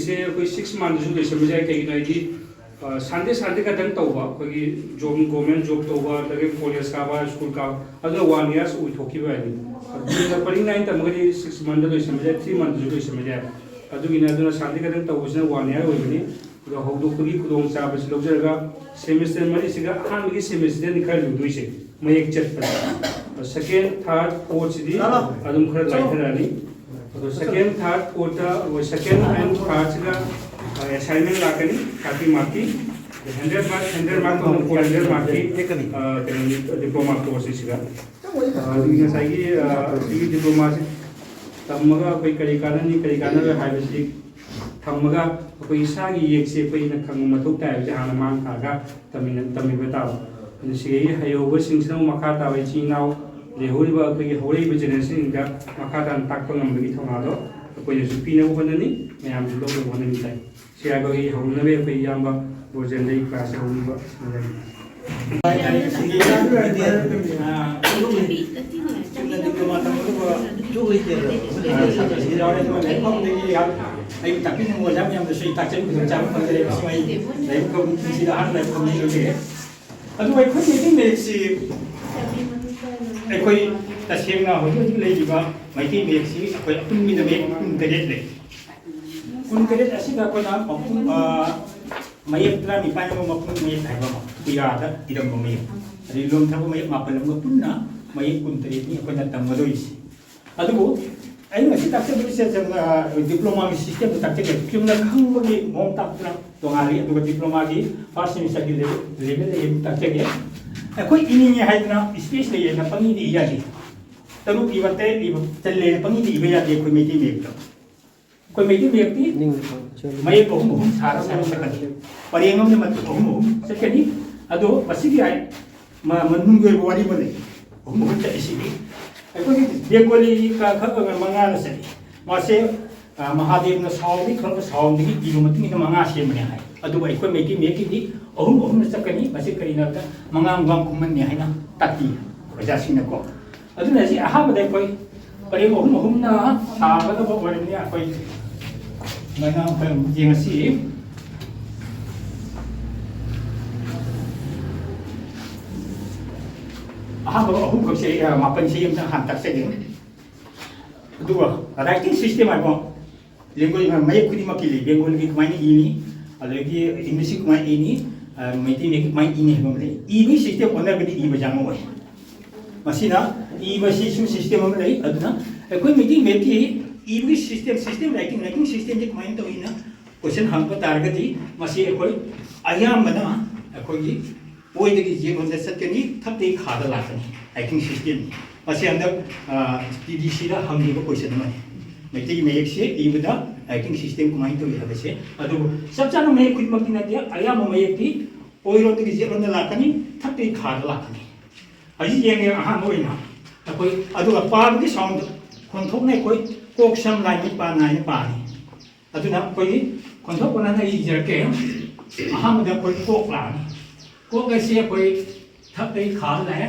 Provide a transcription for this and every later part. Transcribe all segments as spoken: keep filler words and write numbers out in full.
ꯁꯦ ꯑꯩꯈꯣꯏ ꯁꯤꯛꯁ ꯃꯟꯗꯁꯨ ꯂꯣꯏꯁꯟꯕ ꯌꯥꯏ꯫ ꯀꯩꯒꯤꯅꯣ ꯍꯥꯏꯗꯤ ꯁꯟꯗꯦ ꯁꯟꯗꯦ ꯈꯛꯇꯪ ꯇꯧꯕ, ꯑꯩꯈꯣꯏꯒꯤ ꯖꯣꯕ, ꯒꯣꯔꯃꯦꯟ ꯖꯣꯕ ꯇꯧꯕ, ꯑꯗꯒꯤ ꯀꯣꯂꯦꯖ ꯀꯥꯕ, ꯁ꯭ꯀꯨꯜ ꯀꯥꯕ, ꯑꯗꯨꯅ ꯋꯥꯟ ꯏꯌꯥꯔꯁ ꯑꯣꯏꯊꯣꯛꯈꯤꯕ ꯍꯥꯏꯗꯤ꯫ ꯑꯗꯨꯅ ꯄꯔꯤꯡ ꯅꯥꯏꯟ ꯇꯝꯃꯒꯗꯤ ꯁꯤꯛꯁ ꯃꯟꯗ ꯂꯣꯏꯁꯟꯕ ꯌꯥꯏ, ꯊ꯭ꯔꯤ ꯃꯟꯗꯁꯨ ꯂꯣꯏꯁꯟꯕ ꯌꯥꯏ꯫ ꯑꯗꯨꯒꯤꯅ ꯑꯗꯨꯅ ꯁꯟꯗꯦ ꯈꯛꯇꯪ ꯇꯧꯕꯁꯤꯅ ꯋꯥꯟ ꯏꯌꯥꯔ ꯑꯣꯏꯕꯅꯤ꯫ ꯑꯗꯣ ꯍꯧꯗꯣꯛꯄꯒꯤ ꯈꯨꯗꯣꯡꯆꯥꯕꯁꯤ ꯂꯧꯖꯔꯒ ꯁꯦꯃꯤꯁꯇꯔ ꯃꯔꯤꯁꯤꯒ ꯑꯍꯥꯟꯕꯒꯤ ꯁꯦꯃꯤꯁꯇꯔꯅꯤ ꯈꯔ ꯂꯨꯗꯣꯏꯁꯦ ꯃꯌꯦꯛ ꯆꯠꯄꯗ꯫ ꯁꯦꯀꯦꯟ, ꯊꯥꯔꯠ, ꯐꯣꯔꯠꯁꯤꯗꯤ ꯑꯗꯨꯝ ꯈꯔ ꯂꯥꯏꯊꯔꯛꯑꯅꯤ꯫ ꯑꯗꯣ ꯁꯦꯀꯦꯟ, ꯊꯥꯔꯠ, ꯐꯣꯔꯠꯇ ꯑꯩꯈꯣꯏ ꯁꯦꯀꯦꯟ ꯑꯦꯟ ꯊꯥꯔꯠꯁꯤꯗ ꯑꯦꯁꯥꯏꯟꯃꯦꯟ ꯂꯥꯛꯀꯅꯤ ꯊꯥꯔꯇꯤ ꯃꯥꯔꯛꯀꯤ꯫ Hundred mark, hundred mark for hundred ꯃꯥꯔꯛꯀꯤ ꯀꯩꯅꯣꯅꯤ, ꯗꯤꯄ꯭ꯂꯣꯃꯥ ꯀꯣꯔꯁꯁꯤꯗ꯫ ꯑꯗꯨꯒꯤ ꯉꯁꯥꯏꯒꯤ ꯁꯤꯒꯤ ꯗꯤꯄ꯭ꯂꯣꯃꯥꯁꯤ ꯇꯝꯃꯒ ꯑꯩꯈꯣꯏ ꯀꯔꯤ ꯀꯥꯟꯅꯅꯤ, ꯀꯔꯤ ꯀꯥꯟꯅꯔꯣꯏ ꯍꯥꯏꯕꯁꯤ ꯊꯝꯃꯒ ꯑꯩꯈꯣꯏ ꯏꯁꯥꯒꯤ ꯌꯦꯛꯁꯦ ꯑꯩꯈꯣꯏꯅ ꯈꯪꯕ ꯃꯊꯧ ꯇꯥꯏ ꯍꯥꯏꯕꯁꯦ ꯍꯥꯟꯅ ꯃꯥꯡ ꯊꯥꯔꯒ ꯇꯝꯃꯤꯟꯅ-, ꯇꯝꯃꯤꯕ ꯇꯥꯕ꯫ ꯑꯗꯨ ꯁꯤꯗꯒꯤ ꯍꯩꯍꯧꯕꯁꯤꯡꯁꯤꯅ ꯑꯃꯨꯛ ꯃꯈꯥ ꯇꯥꯕ ꯏꯆꯤꯟ ꯏꯅꯥꯎ ꯂꯩꯍꯧꯔꯤꯕ ꯑꯩꯈꯣꯏꯒꯤ ꯍꯧꯔꯛꯏꯕ ꯖꯦꯅꯦꯔꯦꯁꯟꯁꯤꯡꯗ ꯃꯈꯥ ꯇꯥꯅ ꯇꯥꯛꯄ ꯉꯝꯕꯒꯤ ꯊꯧꯅꯥꯗꯣ ꯑꯩꯈꯣꯏꯅꯁꯨ ꯄꯤꯅꯕ ꯍꯣꯠꯅꯅꯤ, ꯃꯌꯥꯝꯁꯨ ꯂꯧꯅꯕ ꯍꯣꯠꯅꯃꯤ ꯇꯥꯏ꯫ ꯁꯤ ꯍꯥꯏꯕꯒꯤ ꯍꯧꯅꯅꯕ ꯑꯩꯈꯣꯏ ꯏꯌꯥꯝꯕ ꯕꯣꯔꯖꯦꯟꯗꯒꯤ ꯀ꯭ꯂꯥꯁꯁꯦ ꯍꯧꯅꯤꯡꯕ ꯁꯤꯡꯅꯗꯦ꯫ ꯆꯨꯝꯅ ꯗꯤꯄ꯭ꯂꯣꯃꯥ ꯇꯝꯒꯗꯕ ꯁꯥꯇ꯭ꯔꯁꯤꯡ ꯌꯥꯎꯔꯦ꯫ ꯑꯗꯨꯒ ꯂꯥꯏꯔꯤꯛ ꯐꯕꯗꯒꯤ ꯑꯩꯕꯨ ꯇꯥꯛꯄꯤꯅꯤꯡꯕ ꯑꯣꯖꯥ ꯃꯌꯥꯝꯗꯁꯨ ꯑꯩ ꯇꯥꯛꯆꯕꯒꯤ ꯈꯨꯗꯣꯡꯆꯥꯕ ꯐꯪꯖꯔꯦ꯫ ꯃꯁꯤ ꯑꯩ ꯂꯥꯏꯕꯛ ꯐꯕ ꯄꯨꯟꯁꯤꯗ ꯑꯍꯥꯟꯕ ꯂꯥꯏꯕꯛ ꯐꯕ ꯂꯩꯖꯔꯦ꯫ ꯑꯗꯨꯕꯨ ꯑꯩꯈꯣꯏ ꯃꯩꯇꯩ ꯃꯌꯦꯛꯁꯤ, ꯑꯩꯈꯣꯏ ꯇꯁꯦꯡꯅ ꯍꯧꯖꯤꯛ ꯍꯧꯖꯤꯛ ꯂꯩꯔꯤꯕ ꯃꯩꯇꯩ ꯃꯌꯦꯛꯁꯤ ꯑꯩꯈꯣꯏ ꯑꯄꯨꯟꯕꯗ ꯃꯌꯦꯛ ꯀꯨꯟꯇꯔꯦꯠ ꯂꯩ꯫ ꯀꯨꯟꯇꯔꯦꯠ ꯑꯁꯤꯗ ꯑꯩꯈꯣꯏꯅ ꯃꯄꯨꯡ, ꯑ, ꯃꯌꯦꯛ ꯇꯔꯥꯅꯤꯄꯥꯟ ꯑꯃ ꯃꯄꯨꯡ ꯃꯌꯦꯛ ꯍꯥꯏꯕ ꯑꯃ, ꯄꯨꯌꯥꯗ ꯏꯔꯝꯕ ꯃꯌꯦꯛ, ꯑꯗꯩ ꯂꯣꯟꯊꯕ ꯃꯌꯦꯛ ꯃꯥꯄꯜ ꯑꯃꯒ ꯄꯨꯟꯅ ꯃꯌꯦꯛ ꯀꯨꯟꯇꯔꯦꯠꯅꯤ ꯑꯩꯈꯣꯏꯅ ꯇꯝꯒꯗꯣꯏꯁꯤ꯫ ꯑꯗꯨꯕꯨ ꯑꯩ ꯉꯁꯤ ꯇꯥꯛꯆꯗꯣꯏꯁꯦ ꯆꯨꯝꯅ, ꯑ, ꯗꯤꯄ꯭ꯂꯣꯃꯥꯒꯤ ꯁꯤꯁꯇꯦꯝꯗ ꯇꯥꯛꯆꯒꯦ꯫ ꯆꯨꯝꯅ ꯈꯪꯕꯒꯤ ꯃꯑꯣꯡ ꯇꯥꯛꯄꯅ ꯇꯣꯉꯥꯜꯂꯤ, ꯑꯗꯨꯒ ꯗꯤꯄ꯭ꯂꯣꯃꯥꯒꯤ ꯐꯥꯔꯁ ꯁꯦꯃꯤꯁꯇꯔꯒꯤ ꯂꯦꯚꯦꯜ, ꯂꯦꯚꯦꯜꯗ ꯑꯩ ꯇꯥꯛꯆꯒꯦ꯫ ꯑꯩꯈꯣꯏ ꯏꯅꯤꯡꯉꯦ ꯍꯥꯏꯗꯅ ꯏꯁꯄꯦꯁ ꯂꯩꯌꯦꯅ ꯄꯪꯏꯗ ꯏ ꯌꯥꯗꯦ꯫ ꯇꯔꯨꯛ ꯏꯕ, ꯇꯔꯦꯠ ꯏꯕ ꯆꯜꯂꯦꯅ ꯄꯪꯏꯗ ꯏꯕ ꯌꯥꯗꯦ ꯑꯩꯈꯣꯏ ꯃꯩꯇꯩ ꯃꯌꯦꯛꯇ꯫ ꯑꯩꯈꯣꯏ ꯃꯩꯇꯩ ꯃꯌꯦꯛꯇꯤ ꯅꯤꯡꯕ ꯆꯜꯂꯤ꯫ ꯃꯌꯦꯛ ꯑꯍꯨꯝ ꯑꯍꯨꯝ ꯁꯥꯔ ꯁꯥꯔ ꯆꯠꯀꯅꯤ꯫ ꯄꯔꯦꯡ ꯑꯃꯗ ꯃꯇꯝ ꯑꯍꯨꯝ ꯑꯍꯨꯝ ꯆꯠꯀꯅꯤ꯫ ꯑꯗꯣ ꯃꯁꯤꯒꯤ ꯍꯥꯏ-, ꯃ-, ꯃꯅꯨꯡꯒꯤ ꯑꯣꯏꯕ ꯋꯥꯔꯤ ꯑꯃ ꯂꯩ꯫ ꯑꯍꯨꯝ ꯑꯍꯨꯝ ꯆꯠꯂꯤꯁꯤꯗꯤ ꯑꯩꯈꯣꯏꯒꯤ ꯕꯦꯡꯒꯣꯂꯤ ꯈ-, ꯈꯔ ꯈꯔ ꯃꯉꯥꯅ ꯆꯠꯂꯤ꯫ ꯃꯥꯁꯦ, ꯑ, ꯃꯍꯥꯗꯦꯕꯅ ꯁꯥꯎꯅꯤ ꯈꯪꯕ ꯁꯥꯎꯅꯗꯒꯤ ꯏꯕ ꯃꯇꯨꯡ ꯏꯟꯅ ꯃꯉꯥ ꯁꯦꯝꯕꯅꯦ ꯍꯥꯏ꯫ ꯑꯗꯨꯕꯨ ꯑꯩꯈꯣꯏ ꯃꯩꯇꯩ ꯃꯌꯦꯛꯀꯤꯗꯤ ꯑꯍꯨꯝ ꯑꯍꯨꯝꯅ ꯆꯠꯀꯅꯤ꯫ ꯃꯁꯤ ꯀꯔꯤꯅꯣ ꯍꯥꯏꯕꯗ ꯃꯉꯥ ꯃꯉꯥ ꯈꯨꯝꯍꯟꯅꯤ ꯍꯥꯏꯅ ꯇꯥꯛꯄꯤ ꯑꯣꯖꯥꯁꯤꯡꯅꯀꯣ꯫ ꯑꯗꯨꯅ ꯁꯤ ꯑꯍꯥꯟꯕꯗ ꯑꯩꯈꯣꯏ ꯄꯔꯦꯡ ꯑꯍꯨꯝ ꯑꯍꯨꯝꯅ ꯁꯥꯒꯗꯕ ꯑꯣꯏꯔꯕꯅꯤꯅ ꯑꯩꯈꯣꯏ ꯁꯨꯃꯥꯏꯅ ꯑꯩꯈꯣꯏ ꯑꯃꯨꯛ ꯌꯦꯡꯉꯁꯤ꯫ ꯑꯍꯥꯟꯕ ꯑꯍꯨꯝꯈꯛꯁꯦ, ꯑ, ꯃꯥꯄꯟꯁꯦ ꯑꯝꯇ ꯍꯥꯟꯅ ꯇꯥꯛꯆꯒꯦ꯫ ꯑꯗꯨꯒ writing system ꯍꯥꯏꯕ language, ꯃꯌꯦꯛ ꯈꯨꯗꯤꯡꯃꯛꯀꯤ ꯂꯩ꯫ ꯕꯦꯡꯒꯣꯂꯤꯒꯤ ꯀꯃꯥꯏꯅ ꯏꯅꯤ, ꯑꯗꯒꯤ ꯏꯪꯂꯤꯁꯀꯤ ꯀꯃꯥꯏꯅ ꯏꯅꯤ, ꯑ, ꯃꯩꯇꯩ ꯃꯌꯦꯛꯀꯤ ꯀꯃꯥꯏꯅ ꯏꯅꯤ ꯍꯥꯏꯕ ꯑꯃ ꯂꯩ꯫ ꯏꯕꯒꯤ system ꯑꯣꯟꯅꯔꯒꯗꯤ ꯏꯕ ꯌꯥꯔꯝꯃꯣꯏ꯫ ꯃꯁꯤꯅ ꯏꯕꯁꯤꯁꯨ system ꯑꯃ ꯂꯩ꯫ ꯑꯗꯨꯅ ꯑꯩꯈꯣꯏ ꯃꯩꯇꯩ ꯃꯌꯦꯛꯀꯤ ꯏꯕꯒꯤ system, system, writing, writing system ꯁꯦ ꯀꯃꯥꯏꯅ ꯇꯧꯏꯅ question ꯍꯪꯉꯛꯄ ꯇꯥꯔꯒꯗꯤ, ꯃꯁꯤ ꯑꯩꯈꯣꯏ ꯑꯌꯥꯝꯕꯅ ꯑꯩꯈꯣꯏꯒꯤ ꯑꯣꯏꯗꯒꯤ ꯌꯦꯠꯂꯣꯝꯗ ꯆꯠꯀꯅꯤ, ꯊꯛꯇꯒꯤ ꯈꯥꯗ ꯂꯥꯛꯀꯅꯤ꯫ Writing system ꯅꯤ꯫ ꯃꯁꯤ ꯍꯟꯗꯛ, ꯑ, T D C ꯗ ꯍꯪꯈꯤꯕ question ꯑꯃꯅꯤ꯫ ꯃꯩꯇꯩ ꯃꯌꯦꯛꯁꯦ ꯏꯕꯗ writing system ꯀꯃꯥꯏꯅ ꯇꯧꯏ ꯍꯥꯏꯕꯁꯦ꯫ ꯑꯗꯨꯕꯨ ꯆꯞ ꯆꯥꯅ ꯃꯌꯦꯛ ꯈꯨꯗꯤꯡꯃꯛꯇꯤ ꯅꯠꯇꯦ, ꯑꯌꯥꯝꯕ ꯃꯌꯦꯛꯇꯤ ꯑꯣꯏꯔꯣꯝꯗꯒꯤ ꯌꯦꯠꯂꯣꯝꯗ ꯂꯥꯛꯀꯅꯤ, ꯊꯛꯇꯒꯤ ꯈꯥꯗ ꯂꯥꯛꯀꯅꯤ꯫ ꯍꯧꯖꯤꯛ ꯌꯦꯡꯉꯦ ꯑꯍꯥꯟꯕ ꯑꯣꯏꯅ ꯑꯩꯈꯣꯏ, ꯑꯗꯨꯒ ꯄꯥꯕꯒꯤ sound ꯈꯣꯟꯊꯣꯛꯅ ꯑꯩꯈꯣꯏ ꯀꯣꯛ ꯁꯝ ꯂꯥꯏ ꯃꯤꯠ ꯄꯥ ꯅꯥꯏꯅ ꯄꯥꯅꯤ꯫ ꯑꯗꯨꯅ ꯑꯩꯈꯣꯏꯒꯤ ꯈꯣꯟꯊꯣꯛ ꯑꯣꯟꯅꯅ ꯑꯩ ꯏꯖꯔꯛꯀꯦ꯫ ꯑꯍꯥꯟꯕꯗ ꯑꯩꯈꯣꯏ ꯀꯣꯛ ꯂꯥꯛꯑꯅꯤ꯫ ꯀꯣꯛ ꯑꯁꯤ ꯑꯩꯈꯣꯏ ꯊꯛꯇꯒꯤ ꯈꯥꯗ ꯂꯥꯛꯑꯦ,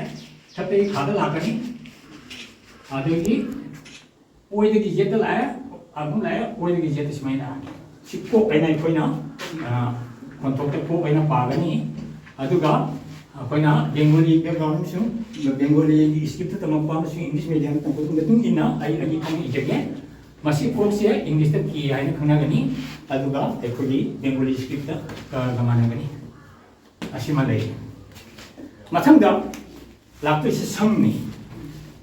ꯊꯛꯇꯒꯤ ꯈꯥꯗ ꯂꯥꯛꯀꯅꯤ꯫ ꯑꯗꯒꯤ ꯑꯣꯏꯗꯒꯤ ꯌꯦꯠꯇ ꯂꯥꯛꯑꯦ, ꯑꯃꯨꯛ ꯂꯥꯛꯑꯦ, ꯑꯣꯏꯗꯒꯤ ꯌꯦꯠꯇ ꯁꯨꯃꯥꯏꯅ ꯂꯥꯛꯑꯅꯤ꯫ ꯁꯤ ꯀꯣꯛ ꯍꯥꯏꯅ ꯑꯩꯈꯣꯏꯅ, ꯑ, ꯈꯣꯟꯊꯣꯛꯇ ꯀꯣꯛ ꯍꯥꯏꯅ ꯄꯥꯒꯅꯤ꯫ ꯑꯗꯨꯒ ꯑꯩꯈꯣꯏꯅ ꯕꯦꯡꯒꯣꯂꯤ background ꯑꯃꯁꯨꯡ ꯕꯦꯡꯒꯣꯂꯤꯒꯤ script ꯇ ꯇꯝꯃꯛꯄ ꯑꯃꯁꯨꯡ English medium ꯗ ꯇꯝꯃꯛꯄꯒꯤ ꯃꯇꯨꯡ ꯏꯟꯅ ꯑꯩ ꯑꯅꯤ ꯊꯣꯛꯅ ꯏꯖꯒꯦ꯫ ꯃꯁꯤ ꯀꯣꯛꯁꯦ English ꯇ K ꯍꯥꯏꯅ ꯈꯪꯅꯒꯅꯤ, ꯑꯗꯨꯒ ꯑꯩꯈꯣꯏꯒꯤ ꯕꯦꯡꯒꯣꯂꯤ script ꯇ ꯀ-, ꯀ ꯃꯥꯟꯅꯒꯅꯤ꯫ ꯑꯁꯤꯃ ꯂꯩ꯫ ꯃꯊꯪꯗ ꯂꯥꯛꯇꯣꯏꯁꯦ ꯁꯝꯅꯤ꯫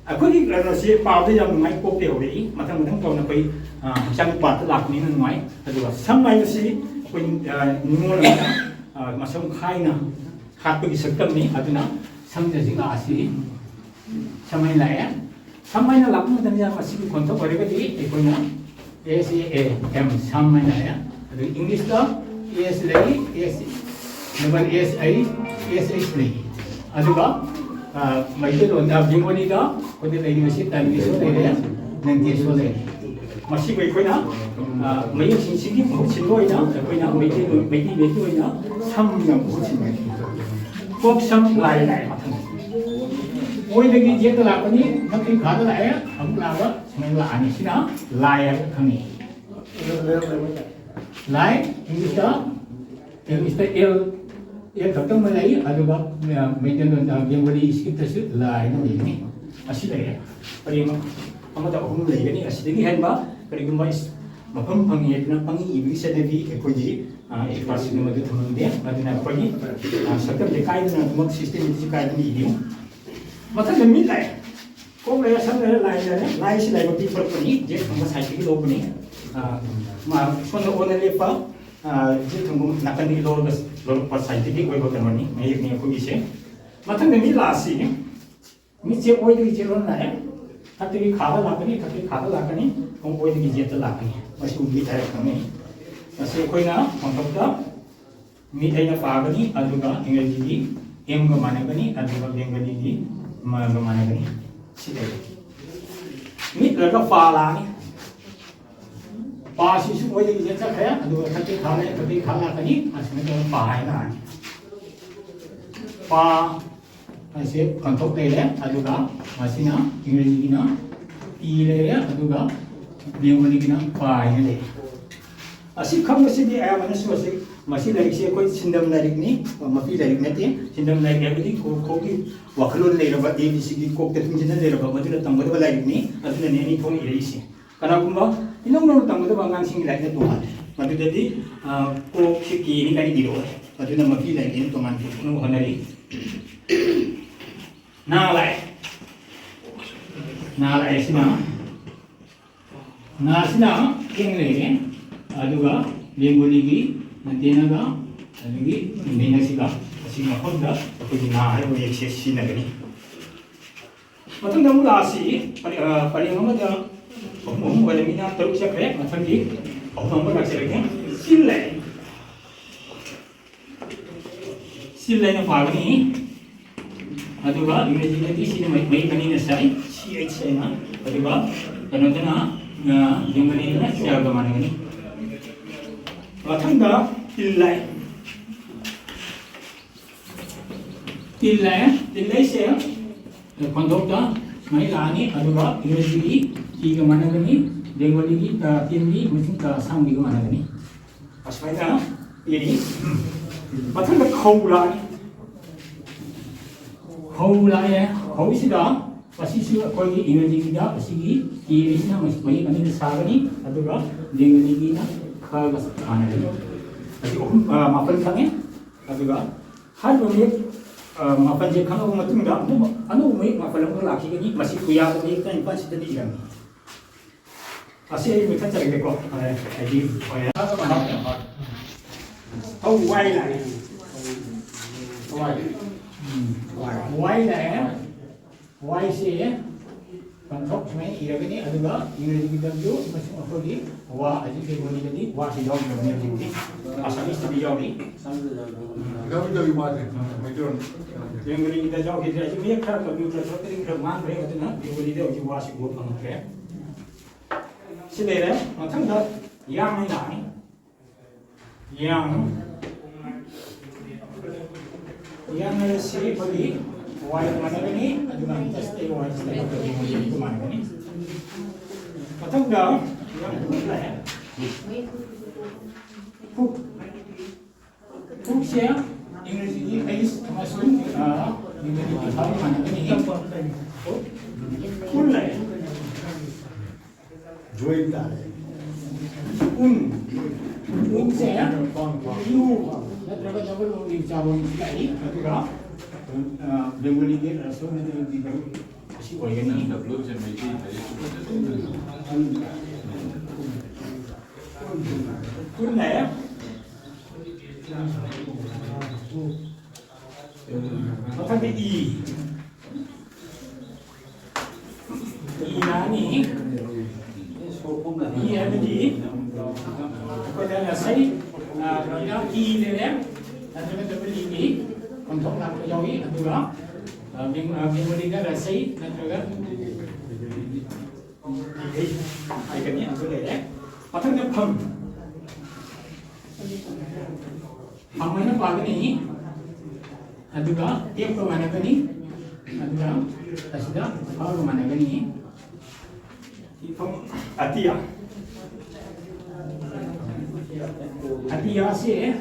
ꯑꯩꯈꯣꯏꯒꯤ ꯀꯩꯅꯣꯁꯤ ꯄꯥꯕꯗ ꯌꯥꯝ ꯅꯨꯡꯉꯥꯏ, ꯀꯣꯛꯇ ꯌꯧꯔꯛꯏ꯫ ꯃꯊꯪ ꯃꯊꯪ ꯇꯧꯅ ꯑꯩꯈꯣꯏ, ꯑ, ꯍꯛꯆꯥꯡꯒꯤ part ꯇ ꯂꯥꯛꯄꯅꯤꯅ ꯅꯨꯡꯉꯥꯏ꯫ ꯑꯗꯨꯒ ꯁꯝ ꯍꯥꯏꯕꯁꯤ ꯑꯩꯈꯣꯏ, ꯑ, ꯅꯤꯉꯣꯜ ꯑꯃꯅ, ꯑ, ꯃꯁꯝ ꯈꯥꯏꯅ ꯍꯥꯠꯄꯒꯤ ꯁꯛꯇꯝꯅꯤ꯫ ꯑꯗꯨꯅ ꯁꯝꯗ ꯍꯧꯖꯤꯛ ꯂꯥꯛꯑꯁꯤ꯫ ꯁꯝ ꯍꯥꯏꯅ ꯂꯥꯛꯑꯦ꯫ ꯁꯝ ꯍꯥꯏꯅ ꯂꯥꯛꯄ ꯃꯇꯝꯗ ꯃꯁꯤꯒꯤ ꯈꯣꯟꯊꯣꯛ ꯑꯣꯏꯔꯒꯗꯤ ꯑꯩꯈꯣꯏꯅ S A M, ꯁꯝ ꯍꯥꯏꯅ ꯂꯥꯛꯑꯦ꯫ ꯑꯗꯨ English ꯇ S ꯂꯩ, S, double S I, S H ꯂꯩ꯫ ꯑꯗꯨꯒ, ꯑ, ꯃꯩꯇꯩꯂꯣꯟꯗ, ꯕꯦꯡꯒꯣꯂꯤꯗ ꯑꯩꯈꯣꯏꯗ ꯂꯩꯔꯤꯕꯁꯤ ꯇꯥꯏꯃꯦꯁꯣ ꯂꯩꯔꯦ, ꯅꯟꯇꯦꯁꯣ ꯂꯩꯔꯦ꯫ ꯃꯁꯤꯕꯨ ꯑꯩꯈꯣꯏꯅ, ꯑ, ꯃꯌꯦꯛꯁꯤꯡꯁꯤꯒꯤ ꯃꯍꯨꯠ ꯁꯤꯟꯕ ꯑꯣꯏꯅ ꯑꯩꯈꯣꯏꯅ ꯃꯩꯇꯩ, ꯃꯩꯇꯩ ꯃꯌꯦꯛꯀꯤ ꯑꯣꯏꯅ ꯁꯝꯅ ꯃꯍꯨꯠ ꯁꯤꯟꯕꯅꯤ꯫ ꯀꯣꯛ ꯁꯝ ꯂꯥꯏ ꯂꯥꯛꯑꯦ ꯃꯊꯪ꯫ ꯑꯣꯏꯗꯒꯤ ꯌꯦꯠꯇ ꯂꯥꯛꯄꯅꯤ, ꯃꯈꯩ ꯈꯥꯗ ꯂꯥꯛꯑꯦ, ꯑꯃꯨꯛ ꯂꯥꯛꯑꯒ ꯁꯨꯃꯥꯏꯅ ꯂꯥꯛꯑꯅꯤ꯫ ꯁꯤꯅ ꯂꯥꯏ ꯍꯥꯏꯕ ꯈꯪꯉꯤ꯫ ꯂꯥꯏ, ꯏꯪꯂꯤꯁꯇ, ꯏꯪꯂꯤꯁꯇ ꯑꯦꯜ, ꯑꯦꯜ ꯈꯛꯇꯪ ꯑꯃ ꯂꯩ, ꯑꯗꯨꯒ, ꯑ, ꯃꯩꯇꯩꯂꯣꯟꯗ ꯕꯦꯡꯒꯣꯂꯤ ꯁ꯭ꯀ꯭ꯔꯤꯞꯇꯁꯨ ꯂꯥ ꯍꯥꯏꯅ ꯂꯩꯕꯅꯤ꯫ ꯑꯁꯤ ꯂꯩꯔꯦ꯫ ꯄꯔꯦꯡ ꯑꯃꯗ ꯑꯍꯨꯝ ꯂꯩꯒꯅꯤ꯫ ꯑꯁꯤꯗꯒꯤ ꯍꯦꯟꯕ ꯀꯔꯤꯒꯨꯝꯕ ꯏꯁ-, ꯃꯐꯝ ꯐꯪꯉꯤ ꯍꯥꯏꯗꯨꯅ ꯄꯪꯏ ꯏꯕꯒꯤ ꯆꯠꯅꯕꯤ ꯑꯩꯈꯣꯏꯒꯤ, ꯑ, ꯑꯦꯛꯁꯄꯥꯔꯠꯁꯤꯡꯅ ꯃꯗꯨ ꯊꯝꯃꯝꯗꯦ꯫ ꯑꯗꯨꯅ ꯑꯩꯈꯣꯏꯒꯤ, ꯑ, ꯁꯛꯇꯝꯁꯦ ꯀꯥꯏꯗꯅ ꯑꯗꯨꯃꯛ ꯁꯤꯁꯇꯦꯃꯦꯇꯤꯛꯁꯦ ꯀꯥꯏꯗꯅ ꯏꯕꯤꯌꯨ꯫ ꯃꯊꯪꯗ ꯃꯤꯠ ꯂꯥꯏ꯫ ꯀꯣꯛ ꯂꯩꯔꯦ, ꯁꯝ ꯂꯩꯔꯦ, ꯂꯥꯏ ꯂꯩꯔꯦ꯫ ꯂꯥꯏꯁꯤ ꯂꯥꯏꯕꯛꯀꯤ ꯄꯨꯔꯛꯄꯅꯤ, ꯖꯦꯠ ꯐꯪꯕ ꯁꯥꯏꯠꯇꯒꯤ ꯂꯧꯕꯅꯤ꯫ ꯑꯥ, ꯃꯥ ꯁꯣꯝꯗ ꯑꯣꯟꯅ ꯂꯦꯞꯄ, ꯑꯥ, ꯖꯦꯠ ꯐꯪꯕ ꯅꯥꯀꯟꯗꯒꯤ ꯂꯧꯔꯒ, ꯂꯧꯔꯛꯄ ꯁꯥꯏꯟꯇꯤꯐꯤꯛ ꯑꯣꯏꯕ ꯀꯩꯅꯣꯅꯤ, ꯃꯌꯦꯛꯅꯤ ꯑꯩꯈꯣꯏꯒꯤꯁꯦ꯫ ꯃꯊꯪꯗ ꯃꯤꯠ ꯂꯥꯁꯤ, ꯃꯤꯠꯁꯦ ꯑꯣꯏꯗꯒꯤ ꯖꯦꯠ ꯂꯣꯟ ꯂꯥꯛꯑꯦ꯫ ꯊꯛꯇꯒꯤ ꯈꯥꯗ ꯂꯥꯛꯀꯅꯤ, ꯊꯛꯇꯒꯤ ꯈꯥꯗ ꯂꯥꯛꯀꯅꯤ, ꯑꯣꯏꯗꯒꯤ ꯖꯦꯠꯇ ꯂꯥꯛꯀꯅꯤ꯫ ꯃꯁꯤꯕꯨ ꯃꯤꯠ ꯍꯥꯏꯔ ꯈꯪꯅꯩ꯫ ꯃꯁꯤ ꯑꯩꯈꯣꯏꯅ ꯃꯊꯛꯇ ꯃꯤꯠ ꯑꯩꯅ ꯄꯥꯒꯅꯤ, ꯑꯗꯨꯒ ꯏꯪꯒ꯭ꯔꯦꯖꯤꯒꯤ ꯑꯦꯝꯒ ꯃꯥꯟꯅꯒꯅꯤ, ꯑꯗꯨꯒ ꯕꯦꯡꯒꯂꯤꯒꯤ ꯃꯒ ꯃꯥꯟꯅꯒꯅꯤ꯫ ꯁꯤꯗ ꯃꯤꯠ ꯂꯣꯏꯔꯒ ꯄꯥ ꯂꯥꯛꯑꯅꯤ꯫ ꯄꯥꯁꯤꯁꯨ ꯑꯣꯏꯗꯒꯤ ꯆꯠꯈ꯭ꯔꯦ, ꯑꯗꯨꯒ ꯊꯛꯇꯒꯤ ꯈꯥ ꯂꯩ, ꯊꯛꯇꯒꯤ ꯈꯥ ꯂꯥꯛꯀꯅꯤ, ꯑꯁꯨꯃꯥꯏꯅ ꯇꯧꯔꯒ ꯄꯥ ꯍꯥꯏꯅ ꯂꯥꯛꯑꯅꯤ꯫ ꯄꯥ ꯍꯥꯏꯁꯦ ꯈꯟꯊꯣꯛ ꯂꯩꯔꯦ, ꯑꯗꯨꯒ ꯃꯁꯤꯅ ꯏꯪꯒ꯭ꯔꯦꯖꯤꯒꯤꯅ ꯄꯤ ꯂꯩꯔꯦ, ꯑꯗꯨꯒ ꯕꯦꯡꯒꯣꯂꯤꯒꯤꯅ ꯄꯥ ꯍꯥꯏꯅ ꯂꯩꯔꯦ꯫ ꯑꯁꯤ ꯈꯪꯕꯁꯤꯗꯤ ꯑꯌꯥꯝꯕꯅꯁꯨ ꯑꯁꯤ, ꯃꯁꯤ ꯂꯥꯏꯔꯤꯛꯁꯤ ꯑꯩꯈꯣꯏ ꯁꯤꯟꯗꯝ ꯂꯥꯏꯔꯤꯛꯅꯤ, ꯃꯄꯤ ꯂꯥꯏꯔꯤꯛ ꯅꯠꯇꯦ꯫ ꯁꯤꯟꯗꯝ ꯂꯥꯏꯔꯤꯛ ꯍꯥꯏꯕꯗꯤ ꯀꯣꯛ ꯈꯣꯛꯀꯤ ꯋꯥꯈꯜꯂꯣꯟ ꯂꯩꯔꯕ, ꯑꯦ ꯕꯤ ꯁꯤꯒꯤ ꯀꯣꯛꯇ ꯊꯨꯝꯖꯤꯟꯅ ꯂꯩꯔꯕ, ꯃꯗꯨꯅ ꯇꯝꯒꯗꯕ ꯂꯥꯏꯔꯤꯛꯅꯤ꯫ ꯑꯗꯨꯅꯅꯦ ꯑꯅꯤ ꯊꯣꯛꯅ ꯏꯔꯛꯏꯁꯦ꯫ ꯀꯅꯥꯒꯨꯝꯕ ꯏꯅꯧ ꯅꯧꯅ ꯇꯝꯒꯗꯕ ꯑꯉꯥꯡꯁꯤꯡꯒꯤ ꯂꯥꯏꯔꯤꯛꯅ ꯇꯣꯉꯥꯟꯅ, ꯃꯗꯨꯗꯗꯤ, ꯑ, ꯀꯣꯛꯁꯤ ꯀꯦꯅꯤ ꯀꯥꯏꯅ ꯏꯔꯛꯑꯣꯏ꯫ ꯑꯗꯨꯅ ꯃꯄꯤ ꯂꯥꯏꯔꯤꯛꯅ ꯇꯣꯉꯥꯟꯅ ꯄꯨꯊꯣꯛꯅꯕ ꯍꯣꯠꯅꯔꯤ꯫ ꯅꯥ ꯂꯥꯛꯑꯦ꯫ ꯅꯥ ꯂꯥꯛꯑꯦ ꯁꯤꯅ, ꯅꯥꯁꯤꯅ ꯊꯦꯡ ꯂꯩꯔꯦ, ꯑꯗꯨꯒ ꯕꯦꯡꯒꯣꯂꯤꯒꯤ ꯅꯇꯦꯅꯒ ꯑꯗꯒꯤ ꯃꯦꯅꯁꯤꯒ ꯑꯁꯤꯒꯤ ꯃꯐꯝꯗ ꯑꯩꯈꯣꯏꯒꯤ ꯅꯥ ꯍꯥꯏꯔꯤꯕ ꯃꯌꯦꯛꯁꯦ ꯁꯤꯖꯤꯟꯅꯒꯅꯤ꯫ ꯃꯊꯪꯗ ꯑꯃꯨꯛ ꯂꯥꯛꯑꯁꯤ, ꯄꯔꯦ-, ꯑ, ꯄꯔꯦꯡ ꯑꯃꯗ ꯑꯍꯨꯝ ꯑꯍꯨꯝ ꯑꯣꯏꯔꯃꯤꯅ ꯇꯔꯨꯛ ꯆꯠꯈ꯭ꯔꯦ꯫ ꯃꯊꯪꯒꯤ ꯑꯍꯨꯝ ꯑꯃ ꯂꯥꯛꯆꯔꯒꯦ꯫ ꯁꯤ ꯂꯩ꯫ ꯁꯤ ꯂꯩꯅ ꯄꯥꯒꯅꯤ꯫ ꯑꯗꯨꯒ ꯏꯪꯒ꯭ꯔꯦꯖꯤꯗꯗꯤ ꯁꯤꯅ ꯃꯌꯦꯛ, ꯃꯌꯦꯛ ꯑꯅꯤꯅ ꯁꯥꯏ, ꯁꯤ ꯑꯩꯆ ꯍꯥꯏꯅ꯫ ꯑꯗꯨꯒ ꯀꯩꯅꯣꯗꯅ, ꯑ, ꯕꯦꯡꯒꯂꯤꯗꯅ ꯁꯤ ꯑꯥꯔꯒ ꯃꯥꯟꯅꯒꯅꯤ꯫ ꯃꯊꯪꯗ ꯇꯤꯜꯂꯥꯏ꯫ ꯇꯤꯜꯂꯥꯏ, ꯇꯤꯜꯂꯥꯏꯁꯦ ꯈꯣꯟꯊꯣꯛꯇ ꯁꯨꯃꯥꯏꯅ ꯂꯥꯛꯑꯅꯤ, ꯑꯗꯨꯒ ꯏꯪꯒ꯭ꯔꯦꯖꯤꯒꯤ ꯇꯤꯒ ꯃꯥꯟꯅꯒꯅꯤ꯫ ꯕꯦꯡꯒꯣꯂꯤꯒꯤ ꯇꯦꯟꯗꯤ ꯃꯁꯤꯡ ꯑꯁꯥꯡꯕꯤꯒ ꯃꯥꯟꯅꯒꯅꯤ꯫ ꯑꯁꯨꯃꯥꯏꯅ ꯄꯤꯔꯤ꯫ ꯃꯊꯪꯗ ꯈꯧ ꯂꯥꯛꯑꯅꯤ꯫ ꯈꯧ ꯂꯥꯛꯑꯦ꯫ ꯈꯧꯁꯤꯗ ꯃꯁꯤꯁꯨ ꯑꯩꯈꯣꯏꯒꯤ ꯏꯪꯒ꯭ꯔꯦꯖꯤꯒꯤꯗ ꯑꯁꯤꯒꯤ ꯀꯦ ꯑꯁꯤꯅ ꯃꯌꯦꯛ ꯑꯅꯤꯗ ꯁꯥꯒꯅꯤ, ꯑꯗꯨꯒ ꯕꯦꯡꯒꯣꯂꯤꯒꯤꯅ ꯈꯒ ꯃꯥꯟꯅꯒꯅꯤ꯫ ꯑꯁꯤ ꯑꯍꯨꯝ, ꯑ, ꯃꯥꯄꯜ ꯈꯪꯉꯦ꯫ ꯑꯗꯨꯒ ꯍꯥꯏꯔꯤꯕ ꯃꯌꯦꯛ, ꯑ, ꯃꯥꯄꯜꯁꯦ ꯈꯪꯉꯕ ꯃꯇꯨꯡꯗ ꯑꯃꯨꯛ ꯑꯅꯧꯕ ꯃꯌꯦꯛ ꯃꯥꯄꯜ ꯑꯃ ꯂꯥꯛꯈꯤꯒꯅꯤ꯫ ꯃꯁꯤ ꯄꯨꯌꯥꯗ ꯃꯌꯦꯛ ꯇꯔꯥꯅꯤꯄꯥꯜꯁꯤꯗꯗꯤ ꯏꯔꯝꯃꯤ꯫ ꯑꯁꯤ ꯑꯩ ꯃꯨꯊꯠꯆꯔꯒꯦꯀꯣ꯫ ꯑ, ꯍꯥꯏꯗꯤ, ꯍꯣꯏ꯫ ꯑꯧ, ꯋꯥꯏ ꯂꯥꯛꯑꯦ꯫ ꯋꯥꯏ꯫ ꯎꯝ꯫ ꯋꯥꯏ ꯂꯥꯛꯑꯦ꯫ ꯋꯥꯏꯁꯦ ꯄꯟꯊꯣꯛ ꯁꯨꯃꯥꯏꯅ ꯏꯔꯒꯅꯤ, ꯑꯗꯨꯒ ꯏꯪꯒ꯭ꯔꯦꯖꯤꯒꯤꯗꯁꯨ ꯑꯃꯁꯨꯡ ꯑꯩꯈꯣꯏꯒꯤ ꯋꯥ ꯑꯁꯤ ꯕꯦꯡꯒꯣꯂꯤꯗꯗꯤ ꯋꯥꯁꯤ ꯌꯥꯎꯗꯕꯅꯤ ꯍꯧꯖꯤꯛꯇꯤ꯫ ꯑꯁꯥꯃꯤꯁꯇꯗꯤ ꯌꯥꯎꯔꯤ꯫ ꯌꯥꯎꯗꯕꯤ ꯋꯥꯁꯦ ꯃꯩꯇꯩꯂꯣꯟ꯫ ꯕꯦꯡꯒꯣꯂꯤꯒꯤꯗ ꯌꯥꯎꯈꯤꯗ꯭ꯔꯦ꯫ ꯑꯁꯤ ꯃꯌꯦꯛ ꯈꯔ ꯀꯝꯄ꯭ꯌꯨꯇꯔ ꯈꯔ ꯈꯔ ꯃꯥꯡꯈ꯭ꯔꯦ, ꯑꯗꯨꯅ ꯕꯦꯡꯒꯣꯂꯤꯗ ꯍꯧꯖꯤꯛ ꯋꯥꯁꯤ ꯎꯕ ꯐꯪꯉꯛꯇ꯭ꯔꯦ꯫ ꯁꯤ ꯂꯩꯔꯦ꯫ ꯃꯊꯪꯗ ꯌꯥꯡ ꯍꯥꯏꯅ ꯂꯥꯛꯑꯅꯤ꯫ ꯌꯥꯡ꯫ ꯌꯥꯡ ꯍꯥꯏꯔꯁꯤ ꯑꯩꯈꯣꯏꯒꯤ ꯋꯥꯏ ꯃꯥꯟꯅꯒꯅꯤ, ꯑꯗꯨꯒ ꯇꯁꯇ ꯋꯥꯏ ꯁꯤꯗ ꯃꯥꯟꯅꯒꯅꯤ꯫ ꯃꯊꯪꯗ ꯌꯥꯡ ꯍꯨꯛ ꯂꯥꯛꯑꯦ꯫ ꯍꯨꯛ꯫ ꯍꯨꯛꯁꯦ ꯏꯪꯒ꯭ꯔꯦꯖꯤꯒꯤ ꯑꯦꯁ ꯑꯃꯁꯨꯡ, ꯑ, ꯏꯪꯒ꯭ꯔꯦꯖꯤꯒꯤ ꯐꯥꯎ ꯃꯥꯟꯅꯒꯅꯤ꯫ ꯍꯨꯛ꯫ ꯎꯟ ꯂꯥꯛꯑꯦ꯫ ꯖꯣꯏꯟ ꯇꯥꯔꯦ꯫ ꯎꯟ꯫ ꯎꯟꯁꯦ ꯌꯨ ꯅꯠꯇ꯭ꯔꯒ ꯗꯕꯜ ꯎꯒꯤ ꯎꯆꯥꯔꯣꯟ ꯂꯥꯛꯏ꯫ ꯑꯗꯨꯒ, ꯑ, ꯕꯦꯡꯒꯣꯂꯤꯒꯤ ꯔꯁꯣꯅꯗꯤ ꯑꯁꯤ ꯑꯣꯏꯒꯅꯤ꯫ ꯗꯕꯜ ꯎꯁꯦ ꯃꯩꯇꯩ ꯂꯥꯏꯔꯤꯛ ꯎꯟ ꯂꯥꯛꯑꯦ꯫ ꯃꯊꯪꯗ ꯏ꯫ ꯏ ꯂꯥꯛꯑꯅꯤ꯫ ꯏ ꯍꯥꯏꯕꯗꯤ ꯑꯩꯈꯣꯏꯗ ꯉꯁꯥꯏ, ꯑ, ꯀꯩꯅꯣꯗ ꯏ ꯂꯩꯔꯦ, ꯅꯠꯇ꯭ꯔꯒ ꯗꯕꯜ ꯏ ꯄꯟꯊꯣꯛ ꯂꯥꯛꯄ ꯌꯥꯎꯏ, ꯑꯗꯨꯒ, ꯑ, ꯕꯦꯡ-, ꯑ, ꯕꯦꯡꯒꯣꯂꯤꯗ ꯔꯁꯩ ꯅꯠꯇ꯭ꯔꯒ ꯏꯍꯩ ꯍꯥꯏꯒꯅꯤ, ꯑꯗꯨ ꯂꯩꯔꯦ꯫ ꯃꯊꯪꯗ ꯐꯝ꯫ ꯐꯝ ꯍꯥꯏꯅ ꯄꯥꯒꯅꯤ꯫ ꯑꯗꯨꯒ ꯑꯦꯐꯀ ꯃꯥꯟꯅꯒꯅꯤ꯫ ꯑꯗꯨꯒ ꯑꯁꯤꯗ ꯐꯒ ꯃꯥꯟꯅꯒꯅꯤ꯫ ꯑꯇꯤꯌꯥ꯫ ꯑꯇꯤꯌꯥꯁꯦ,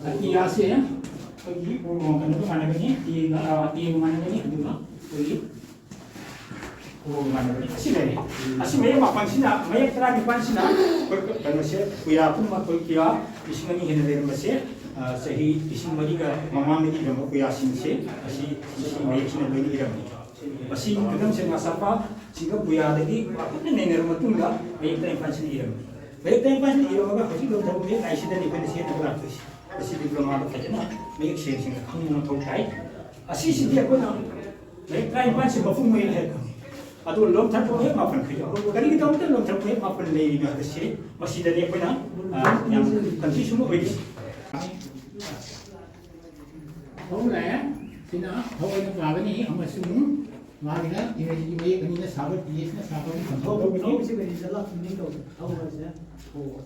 ꯑꯇꯤꯌꯥꯁꯦ ꯑꯩꯈꯣꯏꯒꯤ ꯀꯩꯅꯣꯒ ꯃꯥꯟꯅꯒꯅꯤ, ꯇꯦꯒ, ꯑ, ꯇꯦꯒ ꯃꯥꯟꯅꯒꯅꯤ, ꯑꯗꯨꯒ ꯑꯩꯈꯣꯏꯒꯤ ꯀꯣꯒ ꯃꯥꯟꯅꯒꯅꯤ꯫ ꯑꯁꯤ ꯂꯩꯔꯦ꯫ ꯑꯁꯤ ꯃꯌꯦꯛ ꯃꯥꯄꯟꯁꯤꯅ, ꯃꯌꯦꯛ ꯇꯔꯥꯅꯤꯄꯥꯟꯁꯤꯅ ꯑꯩꯈꯣꯏ ꯀꯩꯅꯣꯁꯦ, ꯄꯨꯌꯥ ꯄꯨꯝꯕ ꯑꯩꯈꯣꯏ ꯄꯨꯌꯥ ꯂꯤꯁꯤꯡ ꯑꯅꯤ ꯍꯦꯟꯅ ꯂꯩꯔꯝꯕꯁꯦ, ꯑ, ꯆꯍꯤ ꯂꯤꯁꯤꯡ ꯃꯔꯤꯒ ꯃꯃꯥꯡꯗꯒꯤ ꯏꯔꯝꯕ ꯄꯨꯌꯥꯁꯤꯡꯁꯦ ꯑꯁꯤ, ꯁꯤ ꯃꯌꯦꯛꯁꯤꯅ ꯂꯣꯏꯅ ꯏꯔꯝꯃꯤ꯫ ꯃꯁꯤ ꯈꯨꯗꯝ ꯁꯦꯡꯅ ꯁꯥꯄꯥ ꯁꯤꯒ ꯄꯨꯌꯥꯗꯒꯤ ꯋꯥꯀꯟꯅ ꯅꯩꯅꯔꯕ ꯃꯇꯨꯡꯗ ꯃꯌꯦꯛ ꯇꯔꯥꯅꯤꯄꯥꯟꯁꯤꯅ ꯏꯔꯝꯃꯤ꯫ ꯃꯌꯦꯛ ꯇꯔꯥꯅꯤꯄꯥꯟꯁꯤꯅ ꯏꯔꯝꯃꯒ ꯍꯧꯖꯤꯛ ꯂꯣꯟꯊꯔꯛꯄ ꯃꯌꯦꯛ ꯂꯥꯏꯁꯤꯗꯅꯤ ꯑꯩꯈꯣꯏꯅ ꯁꯤꯖꯤꯟꯅꯕ ꯂꯥꯛꯇꯣꯏꯁꯦ꯫ ꯃꯁꯤ ꯗꯤꯄ꯭ꯂꯣꯃꯥꯗ ꯐꯖꯅ ꯃꯌꯦꯛ ꯁꯦꯡ ꯁꯦꯡꯅ ꯈꯪꯕ ꯃꯊꯧ ꯇꯥꯏ꯫ ꯑꯁꯤꯁꯤꯗꯤ ꯑꯩꯈꯣꯏꯅ ꯃꯌꯦꯛ ꯇꯔꯥꯅꯤꯄꯥꯟꯁꯤ ꯃꯄꯨꯡ ꯃꯔꯩ ꯍꯥꯏꯔꯛꯀꯅꯤ꯫ ꯑꯗꯨ ꯂꯣꯟꯊꯔꯛꯄ ꯃꯌꯦꯛ ꯃꯥꯄꯟ ꯈꯥꯏꯗꯣꯛꯑꯣ꯫ ꯀꯔꯤꯒꯤꯗꯃꯛꯇ ꯂꯣꯟꯊꯔꯛꯄ ꯃꯌꯦꯛ ꯃꯥꯄꯟ ꯂꯩꯔꯤꯅꯣ ꯍꯥꯏꯕꯁꯤ ꯃꯁꯤꯗꯅꯤ ꯑꯩꯈꯣꯏꯅ, ꯑ, ꯌꯥꯝ ꯀꯟꯐ꯭ꯌꯨꯁꯟ ꯑꯣꯏꯔꯤꯁꯤ꯫ ꯍꯧꯔꯦ꯫ ꯁꯤꯅ ꯍꯧ ꯑꯣꯏꯅ ꯄꯥꯒꯅꯤ ꯑꯃꯁꯨꯡ ꯃꯥꯒꯤꯅ ꯏꯪꯔꯦꯖꯤꯒꯤ ꯃꯌꯦꯛ ꯑꯅꯤꯅ ꯁꯥꯕ ꯇꯤ ꯑꯦꯁꯅ ꯁꯥꯕꯒꯤ ꯍꯧ, ꯍꯧꯕꯅꯤ꯫ ꯍꯧꯁꯦ ꯀꯔꯤ ꯆꯠꯂ ꯐꯤꯂꯤꯡ ꯇꯧꯕ? ꯍꯧ ꯍꯥꯏꯁꯦ? ꯑꯣ꯫